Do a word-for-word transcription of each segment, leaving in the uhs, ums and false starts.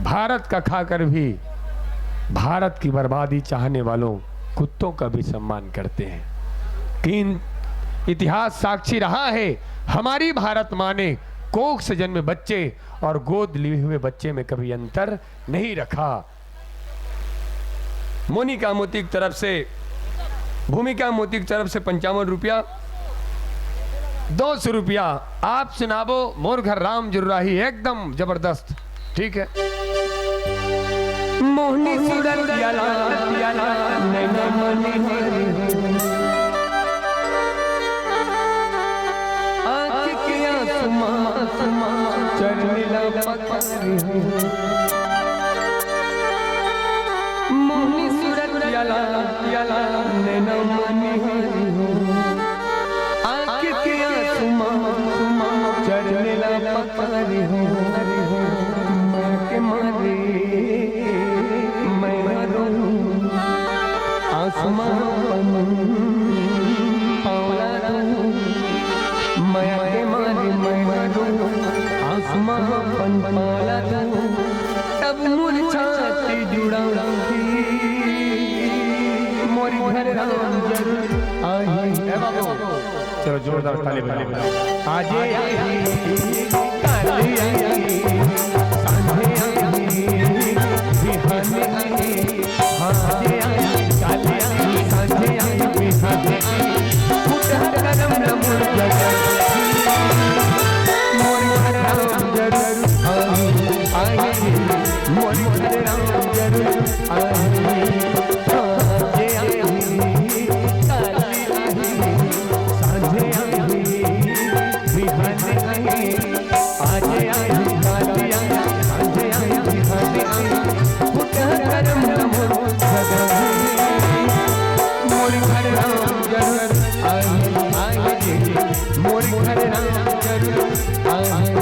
भारत का खाकर भी भारत की बर्बादी चाहने वालों कुत्तों का भी सम्मान करते हैं। कि इन इतिहास साक्षी रहा है, हमारी भारत माँ ने कोख से जन्मे बच्चे और गोद लिए हुए बच्चे में कभी अंतर नहीं रखा। मोनिका मोती की तरफ से, भूमिका मोती की तरफ से पंचावन रुपया, दो सौ रुपया। आप सुनाबो मोर घर राम जरूर आही, एकदम जबरदस्त। ठीक है। मोहनी सूरत प्याला, प्याला, नैना मनी हरी। आँख के आँसू मा, आँसू मा, चरने ला पकड़। मोहनी सूरत प्याला, प्याला, नैना मनी हरी हो। आँख के आँसू मा, आँसू मा, चरने ला पकड़ हो। मैं के मारे, मैं रो। आँसू मा अपन पाँव ला धो, मया के मारे मैं रो, आँसू मा अपन पाँव ला धो, तब मोर छाती जुड़ा, मोर घर राम जरूर आही। ए बाबू, चलो जोरदार ताली बजाओ। आजे आही, काले आही, सांझे आही, बिहाने आही, आजे आही, काले आही, सांझे आही, बिहाने आही, फुटहर करम न मोर जगत। मोर घर राम जरूर आही, आही, मोर घर राम जरूर आही, आजे आही, काले आही, सांझे आही, बिहाने आही, आजे आही, काले आही, सांझे आही, बिहाने आही, फुटहर करम न मोर जगत। मोर घर राम जरूर आही, आही, मोर घर राम जरूर आही।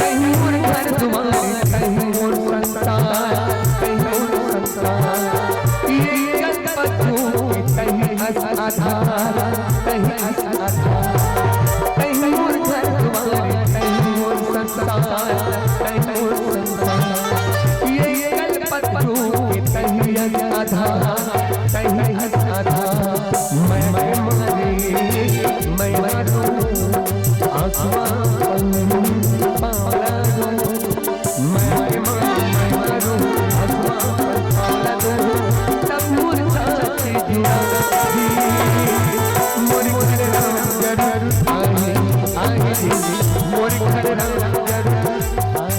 कहीं मोर घर दुआर, कहीं मोर संसार, कहीं मोर संसार। ये जगत पशु कहीं अस आधार, कहीं अस आधार। कहीं मोर घर दुआर, कहीं मोर संसार, कहीं मोर संसार। ये कल्पत रूप तही आधा, तही आधा। मैं मारे, मैं मारूं, आसमां पाला दूं। मैं मारे, मैं मारूं, आसमां पाला दूं। तब मोर साथी जुड़ा, मोर घर राम जरूर आए, आए, मोर घर राम जरूर आए।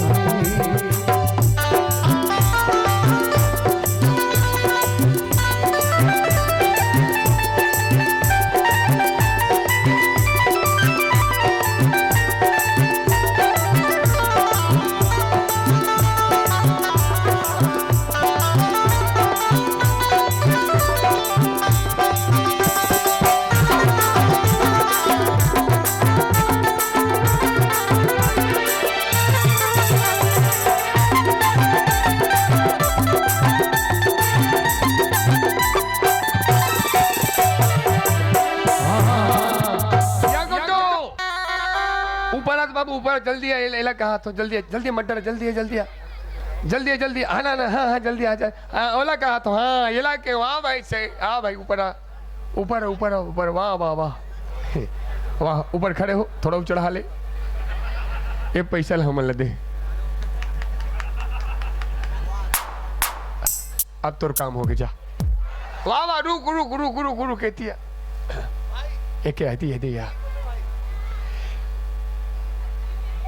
या गोटो। ऊपर आ तो बाबू, ऊपर आ, जल्दी आ, एला, एला कहा तो, जल्दी आ, जल्दी आ, मत डर, जल्दी आ, जल्दी आ। जल्दी आ, जल्दी आ, हाँ, ना, ना, हाँ, हाँ, जल्दी आ जा। हाँ, ओला कहा तो, हाँ, एला के, वाह भाई से, आ भाई, ऊपर आ। ऊपर, ऊपर, ऊपर, वाह, वाह, वाह। वाह, ऊपर खड़े हो, थोड़ा ऊपर चढ़ा ले। ये पैसा ला हमन ला दे। अब तोर काम हो गया, जा। वाह, वाह, रुक, रुक, रुक, रुक, रुक, कहती है। ये क्या है, ये दे यार।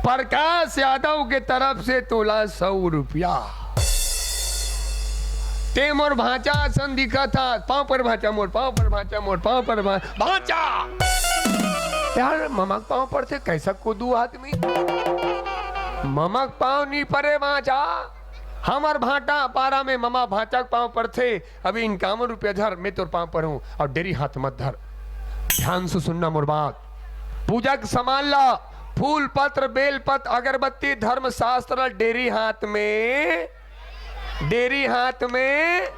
प्रकाश यादव के तरफ से तोला सौ रुपया। ते मोर भांचा असन दिखत हा। पांव पर भांचा मोर, पांव पर भांचा मोर, पांव पर भा-, भांचा। यार, ममा के पांव पर से कैसा को दू आदमी? ममा के पांव नी परे भांचा। हमर भांटा पारा में ममा भांचा के पांव परथे। अभी इनकावन रुपया धर, मैं तोर पांव पर हूं, और डेरी हाथ मत धर। ध्यान से सुनना मोर बात। पूजा के सामान ला, फूल पत्र, बेल पत्र, अगरबत्ती, धर्मशास्त्र, डेरी हाथ में, डेरी हाथ में।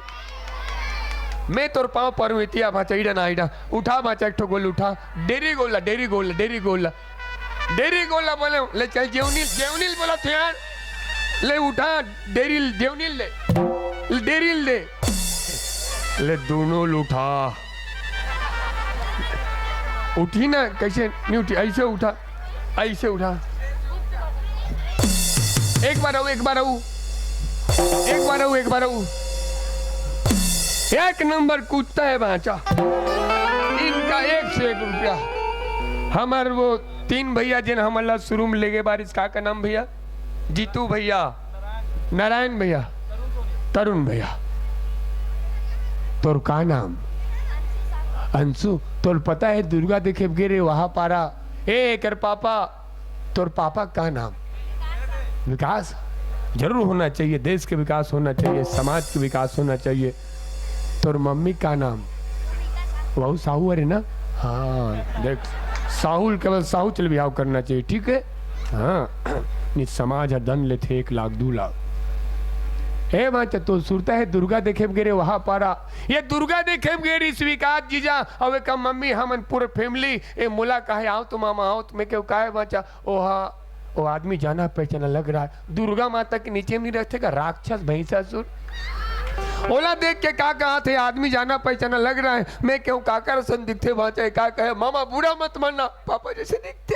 मैं तोर पाँव परूँ, इतिया भांचा, इडा ना, इडा। उठा भांचा, एक ठो गोल उठा। डेरी गोल ला, डेरी गोल ला, डेरी गोल ला। डेरी गोल ला बोले, ले चल जेवनी ल, जेवनी ल बोला थे यार। ले उठा, डेरी ल, जेवनी ल ले। डेरी ल दे। ले दोनों ल उठा। उठी ना, कैसे नहीं उठी? ऐसे उठा, ऐसे उठा। एक बार अउ, एक बार अउ, एक बार अउ, एक बार अउ। एक नंबर कुत्ता हे भांचा। इनका एक से एक रुपया। हमर वो तीन भैया जेन हमन ला शुरू में लेगे बारिस, का का नाम भैया? जीतू भैया, नारायण भैया, तरुण भैया। तोर का नाम? अंशु। तोर पता हे दुर्गा देखे गे रे वहा पारा। ए, एकर पापा, तोर पापा का नाम? विकास। जरूर होना चाहिए, देश के विकास होना चाहिए, समाज के विकास होना चाहिए। तोर मम्मी का नाम? वहू साहू हरे ना? हाँ, देख, साहू ल केवल साहू चल बिहाव करना चाहिए, ठीक है? हाँ, नहीं समाज ह दन लेथे एक लाख, दू लाख। ए भांचा, तो सुरता हे दुर्गा देखे गे रे वहा पारा। ये दुर्गा देखे गे रे विकास जीजा, अउ एकर मम्मी, हमन पूरे family, ए मोला कहे, "आओ तो मामा, आओ तो।" मैं केहूँ, "काहे भांचा?" "ओहा, वो आदमी जाना पहचाना लग रहा है।" दुर्गा माता के नीचे में नहीं रहते का राक्षस भैंसासुर? ओला देख के का कहा थे, "आदमी जाना पहचाना लग रहा है।" मैं केहूँ, "काकर सन दिखथे भांचा?" का कहे, "मामा बुरा मत मानना, पापा जैसे दिखथे।"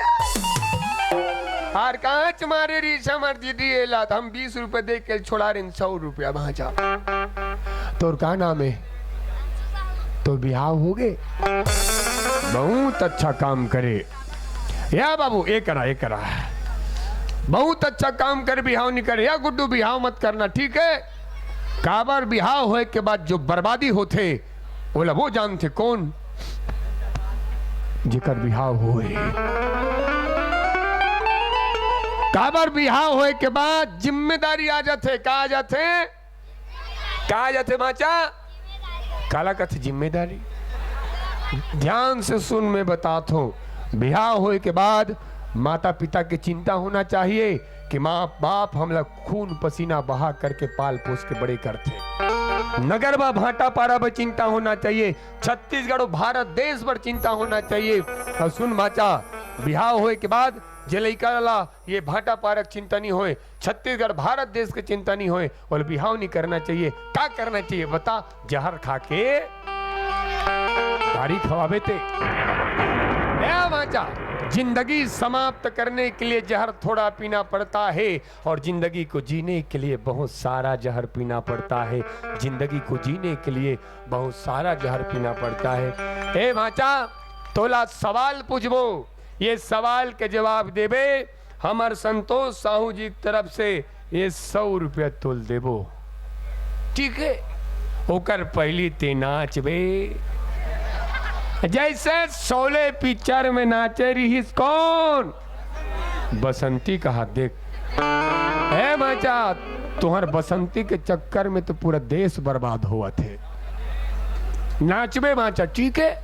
और कांच मारे री समर दीदी एला, हम बीस रुपए दे के छोड़ा रेन सौ रुपया भांचा। तोर का नाम हे? तोर बिहाव हो गे? बहुत अच्छा काम करे। या बाबू, ए करा, ए करा। बहुत अच्छा काम कर, बिहाव नहीं करे। या गुड्डू, बिहाव मत करना, ठीक है? काबर बिहाव होए के बाद जो बर्बादी होथे, ओला वो जानथे कौन? जेकर बिहाव होए। काबर बिहाव होए के बाद जिम्मेदारी आ जाथे। का आ जाथे? का आ जाथे भांचा? काला कथे जिम्मेदारी? ध्यान से सुन, मैं बतात हूँ, बिहाव होए के बाद माता पिता के चिंता होना चाहिए कि माँ बाप हमला खून पसीना बहा करके पाल पोस के बड़े करथे। नगर बर भांटा पारा बर चिंता होना चाहिए, छत्तीसगढ़ अउ भारत देश बर चिंता होना चाहिए। अउ सुन भांचा, बिहाव होए के बाद जे लइका ला ये भांटा पारा के चिंता नहीं होए, छत्तीसगढ़ भारत देश के चिंता नहीं होए, ओला बिहाव नहीं करना चाहिए। का करना चाहिए बता? जहर खा के गारी खवाबे ते। ए भांचा, जिंदगी समाप्त करने के लिए जहर थोड़ा पीना पड़ता है और जिंदगी को जीने के लिए बहुत सारा जहर पीना पड़ता है। जिंदगी को जीने के लिए बहुत सारा जहर पीना पड़ता है। ए भांचा, तोला सवाल पूछबो, ये सवाल के जवाब देबे, हमर संतोष साहू जी के तरफ से ये सौ रुपया तोल देबो, ठीक है? ओकर पहली ते नाचबे, जैसे शोले पिक्चर में नाचे रिहिस कौन? बसंती कहा, देख, ए भांचा, तुहर बसंती के चक्कर में तो पूरा देश बर्बाद होवत हे। नाचबे भांचा, ठीक है?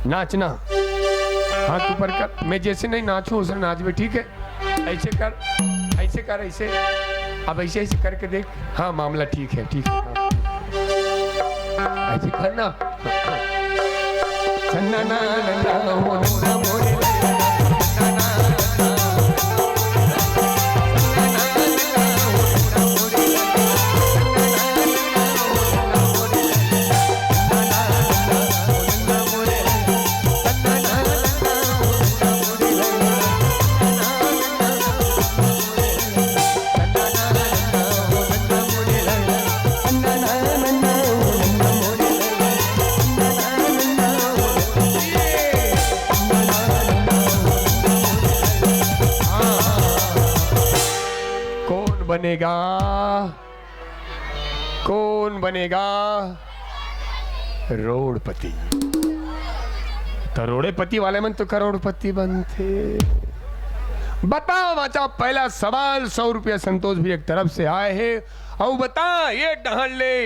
नाचना। हाथ ऊपर कर। मैं जैसे नहीं नाचूं, उसे नाचबे, ठीक है? ऐसे कर, ऐसे कर, ऐसे। अब ऐसे, ऐसे करके देख। हाँ, मामला ठीक है, ठीक है। हाँ। ऐसे करना। कौन बनेगा? कौन बनेगा? करोड़पति। करोड़ेपति वाले मन तो करोड़पति बनथे। बताओ बच्चा, पहला सवाल सौ रुपया संतोष भैया के तरफ से आए हे। अउ बता, ये डहर ले,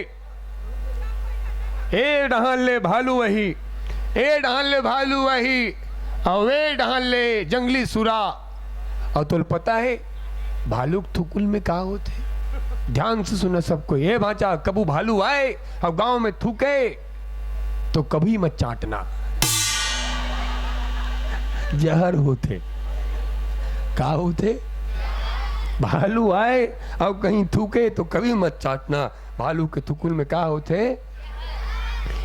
ये डहर ले भालू वही, ए डहन ले भालू आही, अउ ए डहन ले जंगली सुरा। अउ तोल पता हे, भालू के थुकुल में का होथे? ध्यान से सुना सब कोई। ए भांचा, कभू भालू आए अउ गांव में थूके, तो कभी मत चाटना। जहर होथे। का होथे? भालू आए अउ कहीं थूके, तो कभी मत चाटना। भालू के थुकुल में का होथे?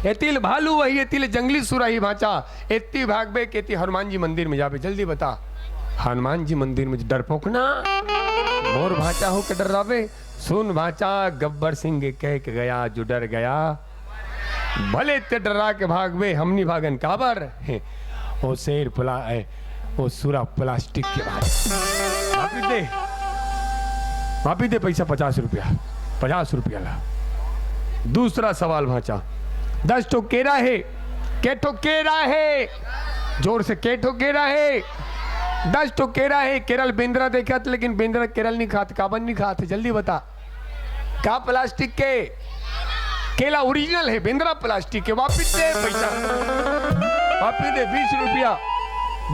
एती ले भालू आही, एती ले जंगली सुरा आही भांचा। एती भागबे के एती हनुमान जी मंदिर में जाबे, जल्दी बता। हनुमान जी मंदिर में डरपोकना, मोर भांचा हो के डर्राबे। सुन भांचा, गब्बर सिंह के कह के गया जो डर गया। भले ते डरा के भागबे, हम नी भागन, काबर? हे, ओ शेर पला-, ए, ओ सुरा प्लास्टिक के भांचा। वापिस दे, वापिस दे पैसा पचास रुपया, पचास रुपया ला। दूसरा सवाल भांचा, दस ठो केरा हे, के ठो केरा हे? जोर से, के ठो केरा हे? दस ठो केरा हे। केरा ल बेंदरा देखत, लेकिन बेंदरा केरा ल नी खात, काबर नी खात? जल्दी बता। का प्लास्टिक के? केला ओरिजिनल हे, बेंदरा प्लास्टिक के। वापिस दे पैसा, वापिस दे बीस रुपया,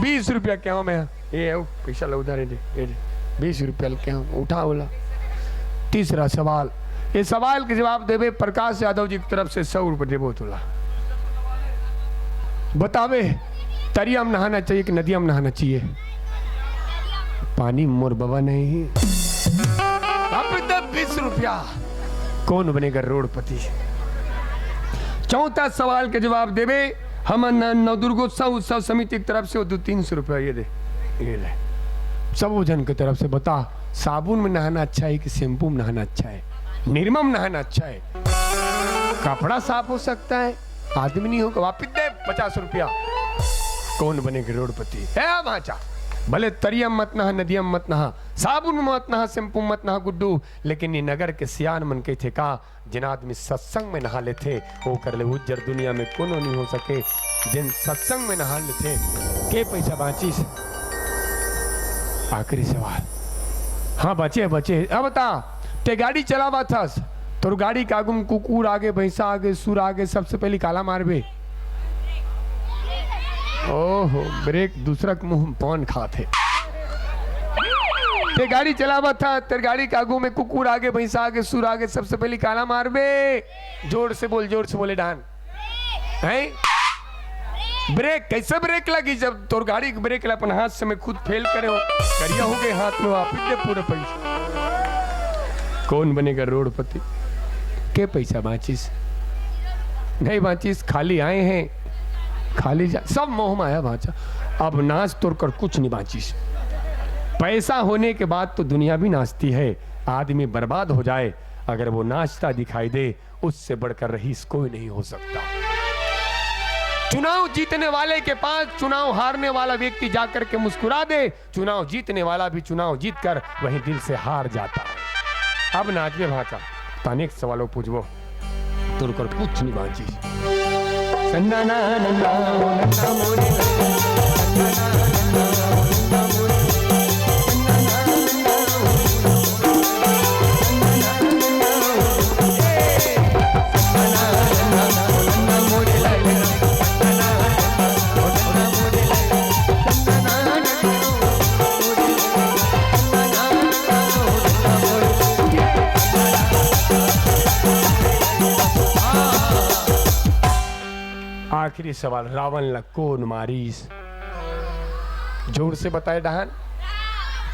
बीस रुपया। क्या मैं ये हो? पैसा ला उधार दे, ये दे, बीस रुपया लेके आओ, उठा ओला। तीसरा सवाल, ये सवाल के जवाब देबे प्रकाश यादव जी की तरफ से सौ रुपये देबो तोला। बतावे, तरिया में नहाना चाहिए कि नदिया में नहाना चाहिए? पानी मोर बबा नहीं। वापिस दे बीस रुपया। कौन बनेगा रोडपति? चौथा सवाल के जवाब देबे, हमन नवदुर्गोत्सव उत्सव समिति की तरफ से वो दो तीन सौ रुपया ये दे, ये ले। सब वो जन की तरफ से बता, साबुन में नहाना अच्छा है कि शैम्पू में नहाना अच्छा है, निरमा में नहाना अच्छा है? कपड़ा साफ हो सकता है, आदमी नहीं होगा। वापिस दे पचास रुपया। कौन बनेगा रोडपति? ए भांचा, भले तरिया में मत नहा, नदिया में मत नहा, साबुन में मत नहा, शैम्पू में मत नहा गुड्डू, लेकिन ये नगर के सियान मन कहिथे का, जेन आदमी सत्संग में नहा लेथे, ओकर ले उज्जर दुनिया में कोनो नहीं हो सके। जेन सत्संग में नहा लेथे, के पैसा बांचिस? आखिरी सवाल। हाँ, बचे, बचे। अब बता, ते गाड़ी चलावत हस, तोर गाड़ी के आगू में कुकुर आगे, भैंसा आगे, सुर आगे, सबसे पहले काला मारबे? ओहो, ब्रेक दूसरा के मुंह में पान खात हे। ते गाड़ी चलावत ह, तेर गाड़ी के आगू में कुकुर आगे, भैंसा आगे, सुर आगे, सबसे पहले काला मारबे? जोर से बोल, जोर से बोले डान। हैं? ब्रेक, कैसे ब्रेक लगी जब तोर गाड़ी के ब्रेक ला अपन हाथ से मैं खुद फेल करे हो? करिया हो गए हाथ में, वापिस दे पूरा पैसा। कौन बनेगा रोडपति? के पैसा बांचिस? नहीं बांचिस, खाली आए हैं, खाली जा, सब मोह माया भांचा। अब नाच तोर कर कुछ नहीं बांचिस। पैसा होने के बाद तो दुनिया भी नाचती है। आदमी बर्बाद हो जाए, अगर वो नाचता दिखाई दे, उससे बढ़कर रईस कोई नहीं हो सकता। चुनाव जीतने वाले के पास चुनाव हारने वाला व्यक्ति जाकर के मुस्कुरा दे, चुनाव जीतने वाला भी चुनाव जीतकर वहीं दिल से हार जाता है। अब नाचबे भांचा, तनिक सवालों पूछबो, तोर कर कुछ नहीं बांचिस। आखिरी सवाल, रावण ला कौन मारिस? जोर से बताए डहन,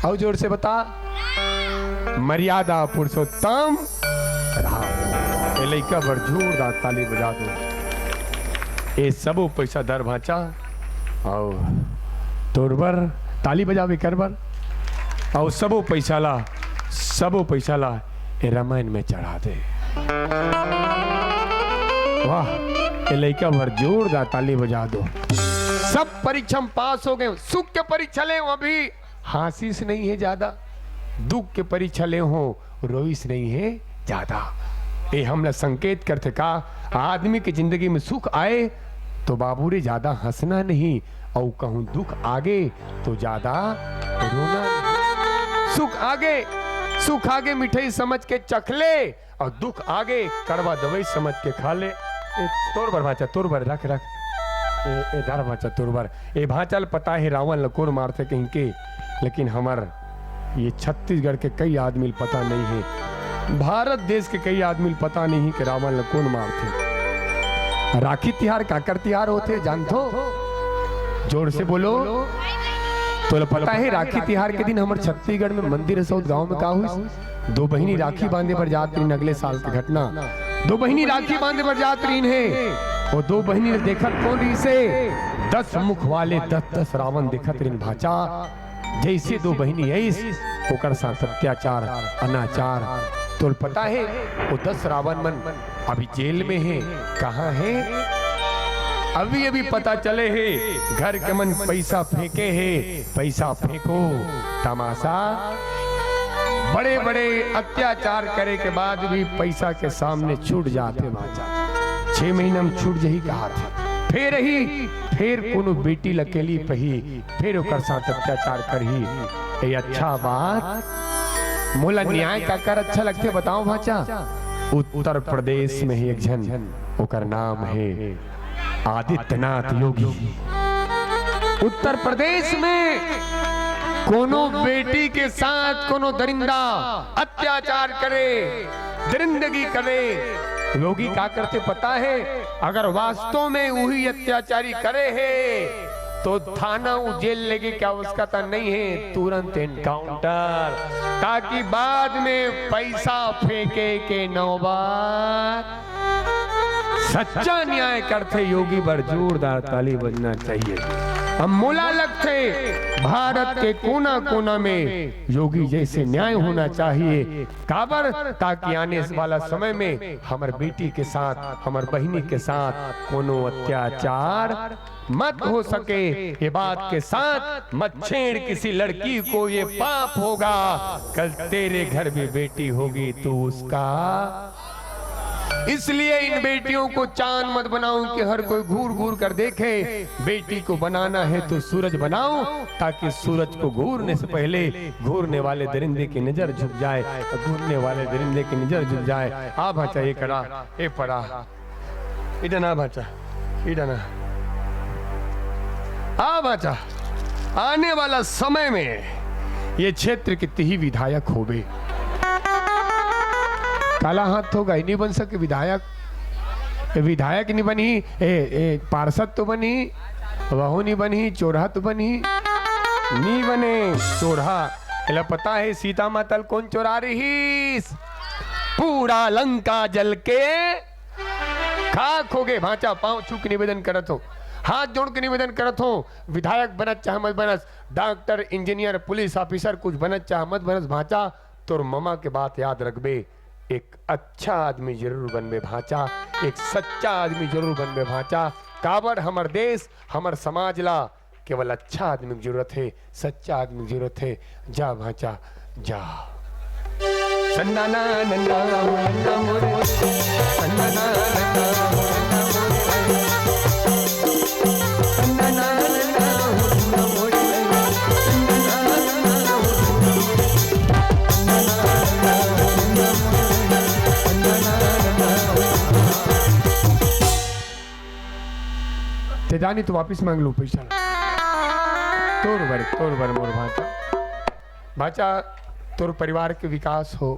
अउ जोर से बता। मर्यादा पुरुषोत्तम राम। ए लइका बर जोरदार ताली बजा दो। ए सबो पैसा धर भांचा, अउ तोर बर ताली बजावे कर बर, अउ सबो पैसा ला, सबो पैसा ला ए रामायण में चढ़ा दे। वाह, ए लइका बर जोरदार ताली बजा दो। सब परीक्षा में पास हो गए, सुख के परीक्षा ले हो अभी, हांसिस नहीं है ज्यादा, दुख के परीक्षा ले हो, रोइस नहीं है ज्यादा। ए हमला संकेत करथे का, आदमी के जिंदगी में सुख आए तो बाबू रे ज्यादा हंसना नहीं, अउ कहूं दुख आगे तो ज्यादा रोना नहीं। सुख आगे, सुख आगे मिठाई समझ के चख ले, अउ दुख आगे कड़वा दवाई समझ के खा ले। ए, तोर बर भांचा, तोर बर रख, रख। ए, ए धर भांचा तोर बर। ए भांचा ल पता हे रावण ल कोन मारथे कहिके, लेकिन हमर ये छत्तीसगढ़ के कई आदमी ल पता नहीं हे, भारत देश के कई आदमी ल पता नहीं हे कि रावण ल कोन मारथे। राखी तिहार काकर तिहार होथे जानथो? जोर से बोलो। तोला पता हे राखी तिहार के दिन हमर छत्तीसगढ़ में मंदिर असौद गांव में का हुई? दो बहिनी राखी बांधे बर जात रहिन, अगले साल के घटना। दो बहिनी राखी बांधे बर जात रहिन हे, वो दो बहिनी ल देखत कोन रहिसे? दस मुख वाले दस दस रावण देखत रहिन भांचा। जैसे दो बहिनी आइस, ओकर साथ अत्याचार, अनाचार। तोल पता हे, वो दस रावण मन अभी जेल में हे। कहाँ हे? अभी अभी पता चले हे, घर के मन पैसा फेंके हे, पैसा फेंको, तमाशा। बड़े बड़े अत्याचार करे के बाद भी पैसा के सामने छूट जाथे भांचा। छह महीना में छूट जही कहाथे, फेर ही, फेर कोनो बेटी ल अकेली पही, फेर ओकर साथ अत्याचार करही। ए अच्छा बात, मोला न्याय काकर अच्छा लगथे बताओ भांचा? उत्तर प्रदेश में ही एक झन, ओकर नाम हे आदित्यनाथ योगी। उत्तर प्रदेश में कोनो बेटी के साथ कोनो दरिंदा अत्याचार करे, दरिंदगी करे, योगी का करथे पता हे? अगर वास्तव में उही अत्याचारी करे हे, तो थाना उ जेल लेगे के आवश्यकता नहीं हे, तुरंत एनकाउंटर, ताकि बाद में पैसा फेंके के नौबत। सच्चा न्याय करथे योगी बर जोरदार ताली बजना चाहिए। अब मोला लगथे भारत के कोना कोना में योगी जैसे न्याय होना चाहिए। काबर? ताकि आने वाला समय में हमर बेटी के साथ, हमर बहिनी के साथ कोनो अत्याचार मत हो सके। ये बात के साथ, मत छेड़ किसी लड़की को, ये पाप होगा। कल तेरे घर भी बेटी होगी, तू उसका। इसलिए इन बेटियों को चांद मत बनाओ कि हर कोई घूर घूर कर देखे। बेटी को बनाना है तो सूरज बनाओ, ताकि सूरज को घूरने से पहले घूरने वाले दरिंदे की नजर झुक जाए, घूरने वाले दरिंदे की नजर झुक जाए। आ भांचा, ये करा, ए पड़ा, इधर ना भांचा, इधर ना। आ भांचा, आने वाला समय में ये क्षेत्र के तिही विधायक होबे। काला हाथ होगा, नहीं बन सके विधायक। ए, विधायक नहीं बनी, ए, ए, पार्षद तो बनी, वहू नहीं बनी, चोरहा तो बनी, नहीं बने चोरहा। एला पता है सीता माता ल कौन चोरा रहीस? पूरा लंका जल के खाक होगे। भांचा, पांव छू के निवेदन करत हो, हाथ जोड़ के निवेदन करत हो, विधायक बनत चाहे मत बनस, डॉक्टर, इंजीनियर, पुलिस ऑफिसर, कुछ बनत चाहे मत बनस, भांचा, तोर ममा के बात याद रखबे। एक अच्छा आदमी जरूर बनबे भांचा, एक सच्चा आदमी जरूर बनबे भांचा। काबर हमर देश, हमर समाज ला केवल अच्छा आदमी के जरूरत हे, सच्चा आदमी के जरूरत हे। जा भांचा, जा। सन्ना ना नन्ना हो नन्ना मोरे, सन्ना ना नन्ना हो नन्ना मोरे। ते जानी तो वापिस मांग लूं पैसा। तोर बर, तोर बर मोर भांचा। भांचा, तोर परिवार के विकास हो।